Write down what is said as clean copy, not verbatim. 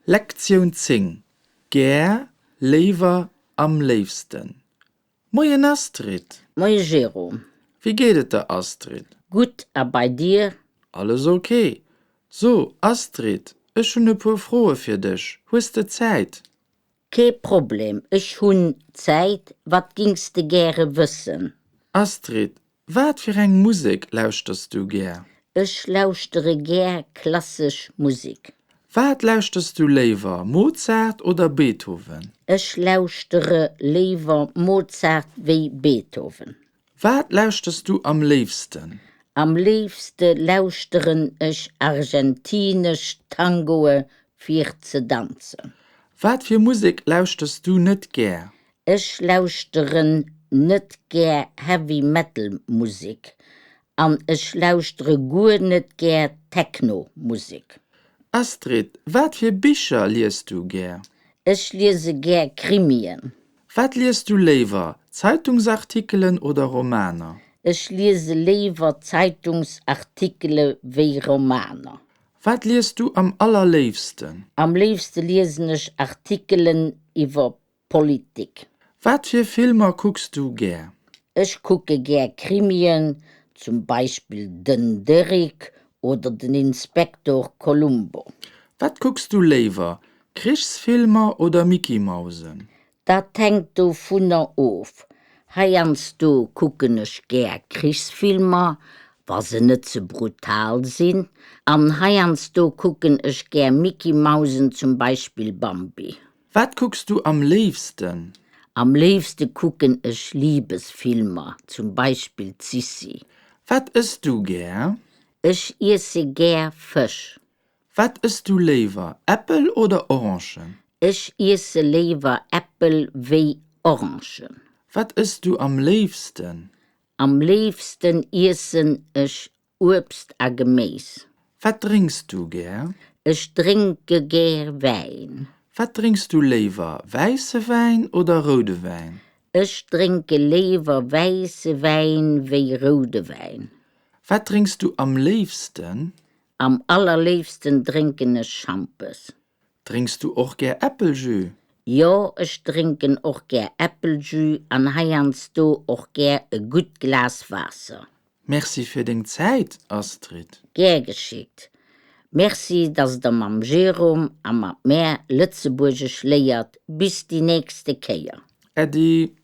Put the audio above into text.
Lektioun 10, Gär, léiwer, am léifsten. Moien Astrid! Moie Jérôme. Wéi geet et der Astrid? Gutt, a bei dir? Alles ok. So Astrid, ech hunn e puer Froe fir dech, hues de Zäit? Kee Problem, ech hunn Zäit, wat gings de gäre wëssen? Astrid, wat fir eng Musek lauschters du gär? Ech lauschtere gär klassesch Musek. Wat lauschters du léiwer, Mozart oder Beethoven? Ech lauschtere léiwer Mozart wéi Beethoven. Wat lauschters du am léifsten? Am léifste lauschteren ech argentinesch Tangoe fir ze danzen. Wat fir Musek lauschters du net gär? Ech lauschteren net gär Heavy Metal Musek an ech lauschtere guer net gär Techno Musek. Astrid, wat fir Bicher lies du gär? Ech liese gär Krimien. Wat lies du léiwer, Zeitungsartikelen oder Romaner? Ech liese léiwer Zeitungsartikele wéi Romaner. Wat lies du am allerléifsten? Am léifste liesen ech Artikelen iwwer Politik. Wat fir Filmer kucks du gär? Ech kucke gär Krimien, zum Beispill Den Derrick oder den Inspektor Columbo. Wat kucks du léiwer, Krichsfilmer oder Mickey-Mausen? Dat hänkt dovunner of. Heiansdo kucken ech gär Krichsfilmer, wa se net ze brutal sinn, an heiansdo kucken ech gär Mickey-Mausen, zum Beispill Bambi. Wat kucks du am léifsten? Am léifste kucken ech Libesfilmer, zum Beispill d'Sissi. Wat ëss du gär? Ech iesse gär Fësch. Wat ëss du léiwer, Äppel oder Orangen? Ech iesse léiwer Äppel wéi Orangen. Wat ëss du am léifsten? Am léifsten iessen ech Uebst a Geméis. Wat drénks du gär? Ech drénke gär Wäin. Wat drénks du léiwer, wäisse Wäin oder roude Wäin? Ech drénke léiwer wäisse Wäin wéi roude Wäin. Wat drénks du am léifsten? Am allerléifsten drénken ech Schampes. Drénks du och gär Äppeljus? Jo, ech drénken och gär Äppeljus an heiansdo och gär e gutt Glas Waasser. Merci fir deng Zäit, Astrid. Gär geschickt. Merci, dass der mam Jérôme a mat mär Lëtzebuergesch léiert. Bis déi nächste Kéier. Äddi.